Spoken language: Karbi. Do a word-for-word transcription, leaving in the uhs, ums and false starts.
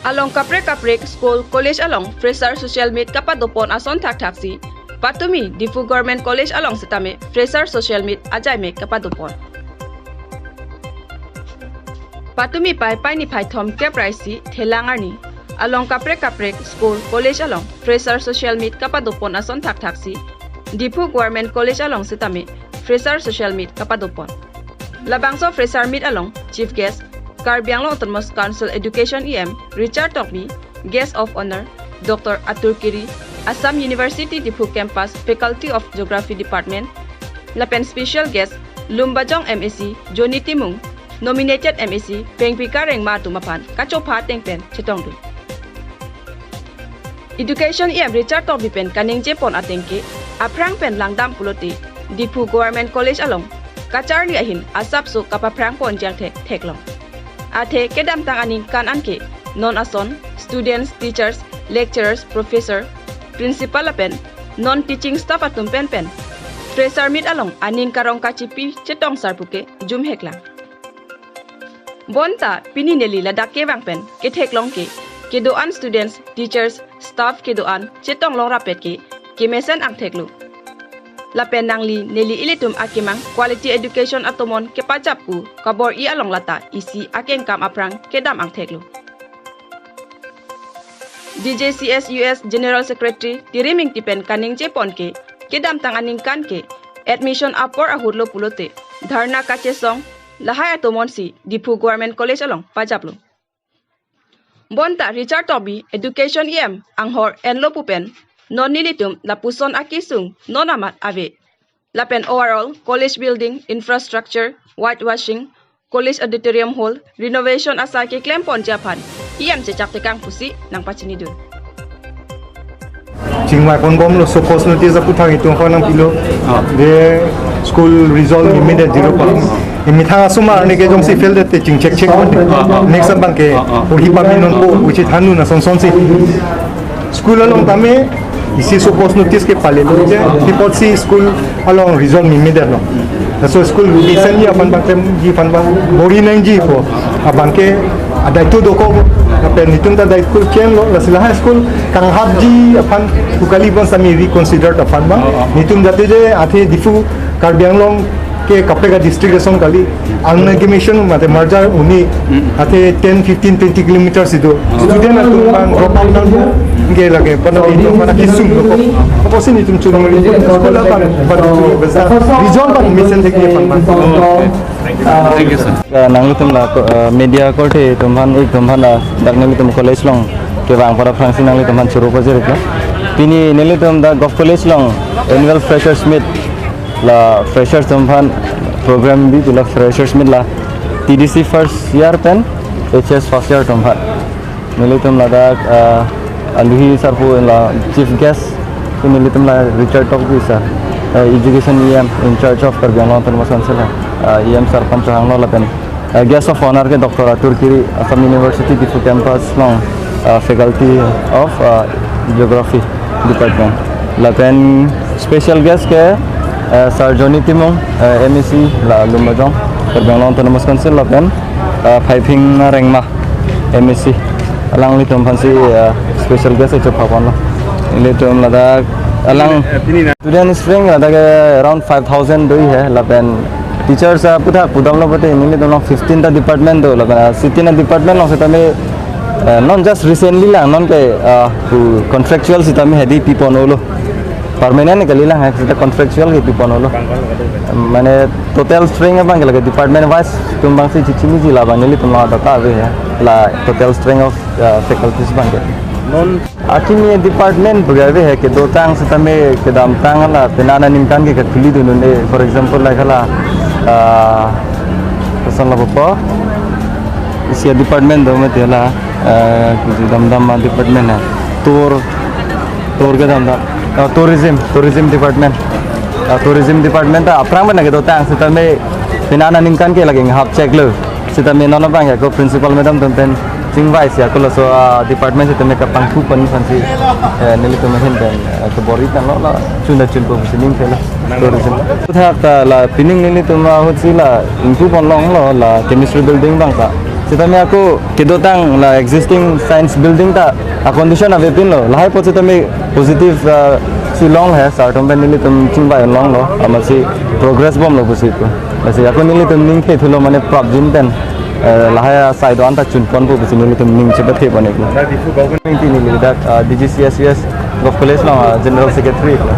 Along kaprek kaprek school, college along fresher social meet kapadopon ason thakthaksi patumi Diphu Government College along sitame fresher social meet ajaimek kapadopon. Patumi Paipai niphai thomkep ra isi Thelang arni along kaprek kaprek school, college along fresher social meet kapadopon ason thakthaksi Diphu Government College along sitame fresher social meet kapadopon. Labangso fresher meet along chief guest Karbi Anglong Autonomous Council Education E M Richard Tokbi, guest of honor Doctor Atur Kiri, Assam University Diphu Campus, Faculty of Geography Department, lapen special guest Lumbajong M A C Johnny Timung, nominated M A C Pengpika Rengma atum aphan kachopha ateng pen chetongdun. Education E M Richard Tokbi pen kaningjepon ateng ke aphrang pen langdam pulote Diphu Government College along kacharli ahin asapso kapaphrangponji angthek theklong. Athe kedamtang aningkan anke non ason students, teachers, lecturers, professor, principal lapen non teaching staff atum pen pen fresher meet along aning karong kachipi chetongsar puke jumheklang. Bonta pini neli ladak kevang pen ketheklong ke kedo-an students, teachers, staff kedo-an chetonglong rapet ke kemesen angtheklo. Lapen nangli neli ilitum akemang quality education atomon kepajapku kabor-i along lata isi akengkam aphrang kedam angtheklo. D J C S U S General Secretary Tirim Ingti pen kaningjepon ke kedamtang aningkan ke admission apor ahutlo pulote dharna kachesong lahai atomonsi Diphu Government College along pajaplo. Bonta Richard Tokbi Education E M anghor enlo pu pen non nelitum lapuson akesung non amat ave. Lapen overall college building infrastructure, whitewashing, college auditorium hall renovation asai keklemponji aphan E M chechak tekang pusi nangpachinidun. Chingvai ponbomlo, show cause notice aphuthak itum aphan nangpilo. Ah. De school result immediate zero pa. Imethang asomar ne ke jongsi fail det te chingchek chek pon. Ah, ah. Next abang ke, ah, ah, porhi pame nonpo, uchi thanun ason sonsi. School along tame isi show cause notice kepalelo je, apotsi school along result immediate lo. Laso school recently aphan bang klemji aphan bang bor-i nangji pu abang ke adai tu dokok, lapen netum ta adai school chenlo, lasi lahai school kanghapji aphan pu kali pon sami reconsider aphan bang. Netum jate je athe Diphu Karbi Anglong ke kaprek a district ason kali, amalgamation mate merger un-e, athe ten, fifteen, twenty kilometers itum student atum bang drop out nangpo, ke lake pada itu pada kisung dokok. Apotsi netum chunung school abang, but result bang mesen thekji aphan bang. Thank you, sir. Uh, nanglitum la uh, media korte atum aphan, ik atum aphan la dak nelitum college along kevang apor aphrangsi nanglitum aphan choro pajirlo. Pini nelitum dak Govt College along annual freshers meet, la freshers atum aphan program bi, la freshers meet la T D C first year pen H S first year atum aphan. Nelitum ladak uh, aluhi sarpo la chief guest, nelitum la Richard Tokbi sir, uh, education E M in charge of Karbi Anglong Autonomous Council, uh, E M sir aphan chohanglo lapen uh, guest of honor ke Doctor Atur Kiri, Assam University Diphu campus along, uh, faculty of uh, geography department. Lapen special guest ke uh, Sir Johnny Timung, uh, M A C la Lumbajong, Karbi Anglong Autonomous Council, lapen uh, Phaiping Rengma, M A C. Alanglitum aphansi uh, special guest chopha ponlo. Ilitum ladak alang student strength ladak around five thousand do hai, lapen teachers uh, aphuthak pudamlo pute nelitum along fifteen ta department do, lapen uh, sitame department along sitame uh, non just recently lang, non ke uh, contractual sitame hedi piponlo. Permanent kali lang, sita contractual ke piponlo. Mane total strength abang ke lake department wise atum abangsi chichini ji, labang nelitum along data ave hai, la total strength of uh, faculties abang ke. Non akimi department pu ke ave hai, kedotang sitame kedamtang la penang aningkan ke kakhulidun un-e. For example, like la uh, koson lapu isi department do mati la uh, kedamdam department hai. Tour tour kedamdam, uh, tourism, tourism department. Uh, tourism department ta aphrang pen kedotang sitame penang aningkan ke lake hap cheklo. Sitame non abang ya ko principal madam atum pen chingvai si ako laso uh, department sitame kapangthu pon aphansi uh, nelitum ahin pen uh, kebor-i tanglo, la chunda chunpo pusi ning thelo tourism. Aphuthak ta la pining nelitum ahutsi la ingpu ponlonglo la chemistry building abang ta. Sitame ako kedotang la existing science building ta a condition avepinlo. Lahai apot sitame positive, ah, si long he, sir atum pen nelitum chingvai longlo. Amatsi progress bomlo pusi pu. Lasi ako nelitum ning kethulo mane prapjin pen, eh, lahai asai do-an ta chunponpo pusi nelitum ning chepathe pon iklo. Dak Diphu government ti neli dak, ah, D G C S U S Govt College along, ah, General Secretary iklo.